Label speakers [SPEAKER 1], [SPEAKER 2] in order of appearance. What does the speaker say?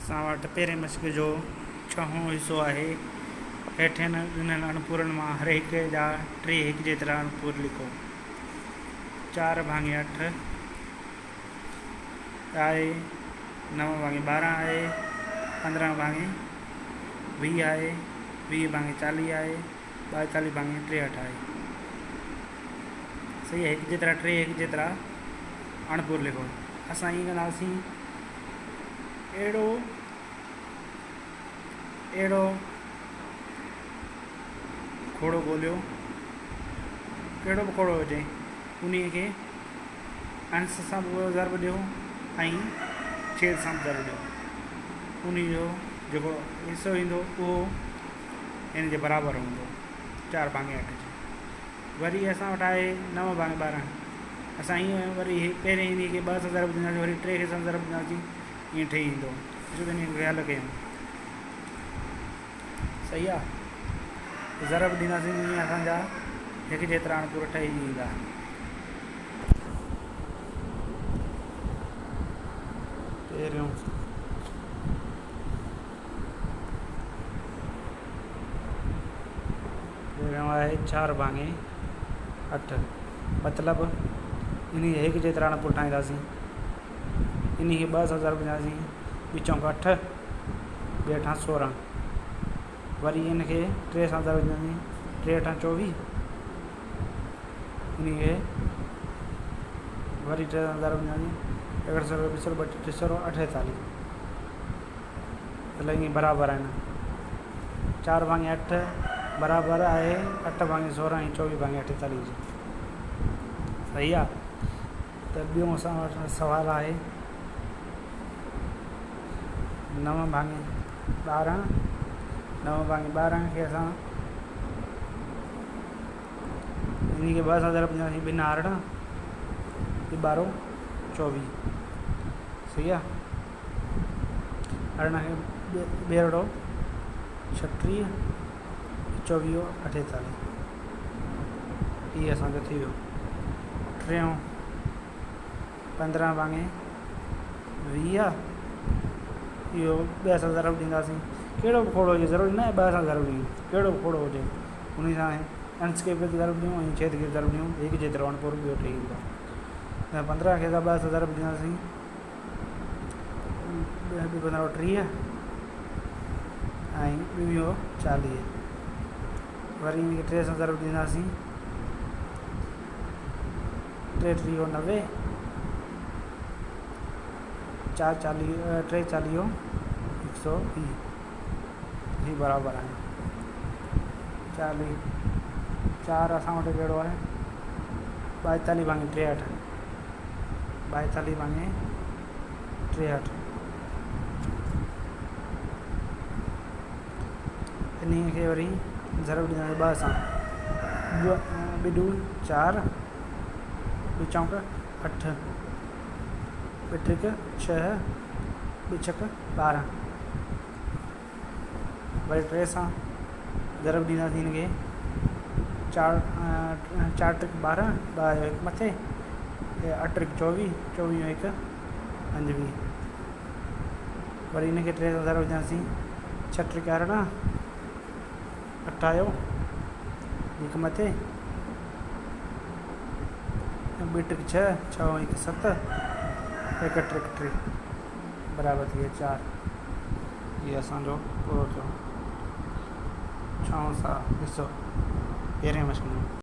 [SPEAKER 1] اسان وٽ پهرين مشق جو ڇهون حصو آهي. هيٺين ڏنل اڻپورن مان هر هڪ جا ٽي هڪجيترا اڻپور لکو. چار ڀاڱي اٺ آهي، نو ڀاڱي ٻارهن آهي، پندرهن ڀاڱي ويهه آهي، ويهه ڀاڱي چاليهه آهي، ٻائيتاليهه ڀاڱي ٽيهٺ آهي. صحيح آهي، هڪجيترا ٽي هڪجيترا اڻپور لکو. اسان ائين ڪنداسين. اهڙو اهڙو کوڙو ڳوليو، ڪهڙو به کوڙو هجي، انهيء کي انس سان به ضرب ڏيو ۽ ڇيد سان به ضرب ڏيو. انهيء جو جيڪو حصو ايندو اهو ان جي برابر هوندو، چار ڀاڱي اٺ جي. وري اسان وٽ آهي نو ڀاڱي ٻارهن. اسان ائين وري پهرين انهيء کي ٻه سان ضرب ڏينداسين، وري ٽي کي سان ضرب ڏينداسين، ائين ٺهي ايندو. اچو ته انهيء کي حل ڪيون. صحيح آ. ضرب ڏينداسين ائين اسان جا هڪ جيترا اڻپور ٺهي ايندا. پهريون. پهريون آهي چار ڀاڱي اٺ مطلب انهي کي هڪ جيترا اڻپور ٺاهينداسين. انهي کي ٻه سان ضرب ڏينداسين، ٻه چونڪ اٺ، ٻه اٺان سورهن. وري ان کي ٽي سان ضرب ڏينداسين، ٽي اٺان چوويهه. انهي کي وري ٽي سان ضرب ڏينداسين، ايڪهٺ سؤ ٻه سؤ ٻه ٽي سؤ اٺيتاليهه. مطلب ائين برابر آهن. چار ڀاڱي اٺ برابر آهي اٺ ڀاڱي سورهن ۽ چوويهه ڀاڱي اٺيتاليهه جي. صحيح آ. ته ٻيو اسان وٽ سوال آهي نو ڀاڱي ٻارهن، نو ڀاڱي ٻارهن کي اسان انهي کي ٻه سان ضرب ڏينداسين ٻن ارڙهن ٻه ٻارهن چوويهه. صحيح آ. ارڙهن کي ٻيرڙو ڇٽيهه چوويهه اٺيتاليهه. هي اسان جو ٿي ويو. ٽيون پندرهن ڀاڱي ويهه اهو ٻه سان ضرب ڏينداسين. ڪهڙو به کوڙو هجي ضروري ناهي ٻه سان ضرب ڏيون، ڪهڙو به کوڙو هجي ان سان انش کي به ضرب ڏيون ۽ ڇيد کي به ضرب ڏيون هڪ جيترو اڻپورو ٻيو ٺهي ايندو. پندرهن کي اسان ٻه سان ضرب ڏينداسين. ٻه پندرهن ٽيهه ۽ ٻيو چاليهه. وري ان کي ٽي سان ضرب ڏينداسين. ٽي ٽيهو نوي، چار چاليهه ٽي چاليهو هڪ سؤ ويهه. هي برابر آهن. چاليهه چار اسان وٽ ڪهڙو آهي؟ ٻائيتاليهه ڀاڱي ٽيهٺ. ٻائيتاليهه ڀاڱي ٽيهٺ. انهيء کي وري ضرب ڏينداسين ٻه سان. ٻه ڏون چار، ٻه چونڪ اٺ، ٻه ٽيڪ ڇهه، ٻه ڇڪ ٻارهن. وري ٽي سان ضرب ڏينداسين هن کي چار چار ٽيڪ ٻارهن، ٻه آيو هڪ مٿي، اٺ ٽيڪ چوويهه، چوويهه هڪ پنجويهه. وري هن کي ٽي سان ضرب ڏينداسين ڇهه ٽيڪ ارڙهن، اٺ آيو هڪ مٿي، ٻه ٽيڪ ڇهه، ڇهه هڪ ست، هڪ ٽيڪ ٽي برابر ٿي ويا چار. هي اسان جو پورو ٿيو ڇهون سا حصو پهرين مشق ۾.